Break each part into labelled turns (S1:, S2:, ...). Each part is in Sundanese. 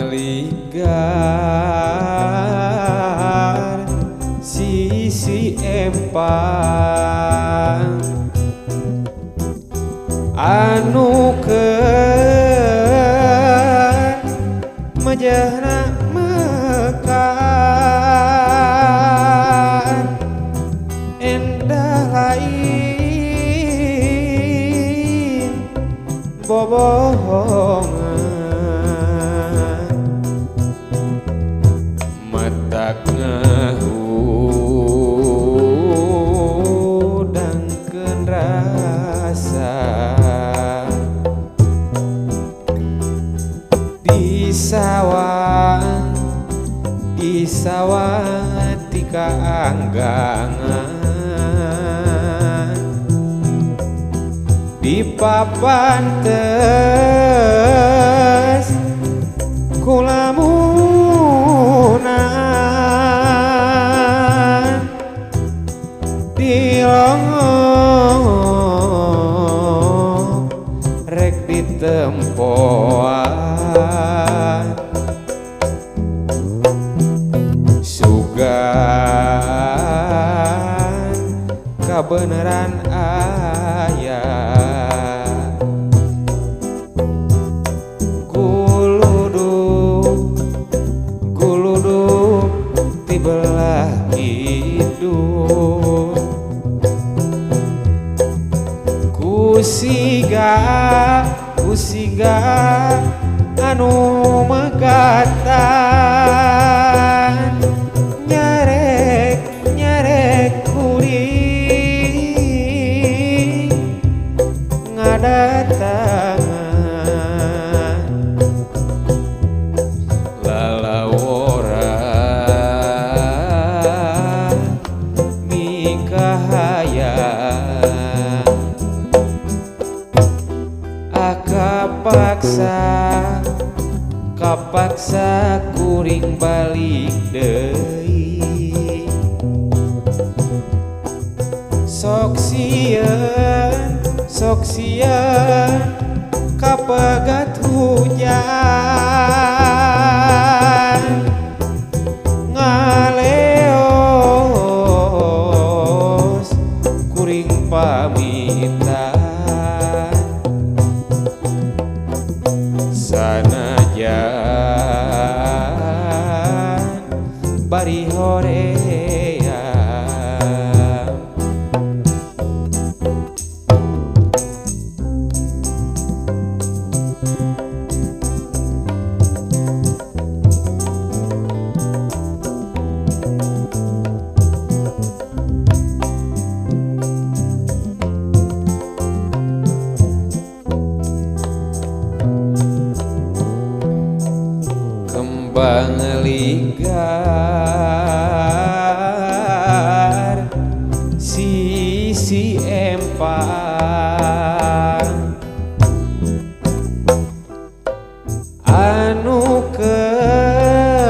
S1: ligar sisi empang anu keur mejehna mekar endah lain bobohongan matak ngahudangkeun rasa di sawah ti kaanggangan di papan tes kulamunan di longok rek ditempoan sugan kabeneran aya guludug ti belah kidul kusiga anu megatan nyarek nyarek kuring ngadatangan lalawora mikahayang kapaksa kuring balik deui sok sieun kapegat hujan ngaleos kuring pamitan sanajan bari hoream. Kembang ligar sisi empang anu keur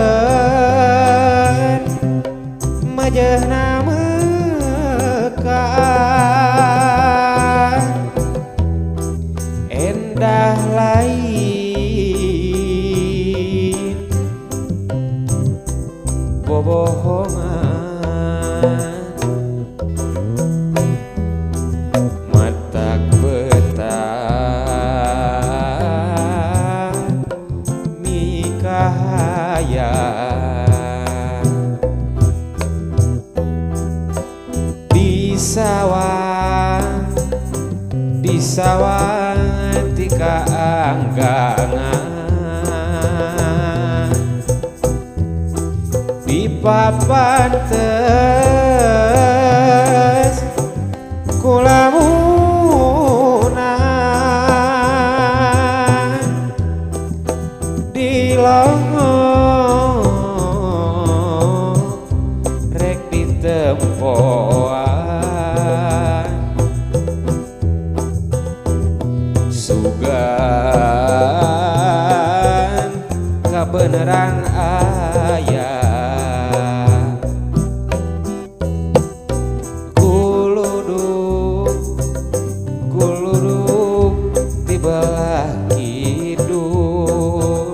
S1: mejehna mekar endah lain bobohongan matak betah mikahayang di sawah ti kaanggangan di papan tes kulamunan di longok rek ditempoan sugan kabeneran aya guludug ti belah kidul.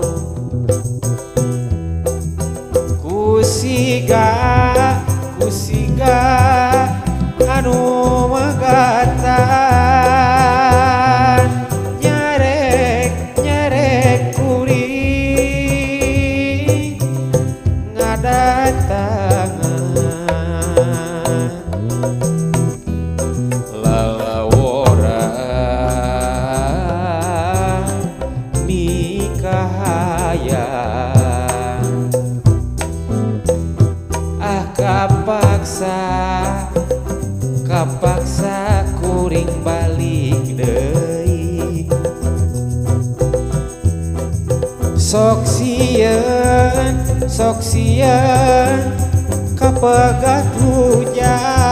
S1: Kapaksa kapaksa kuring balik deui. Sok sieun kapegat hujan.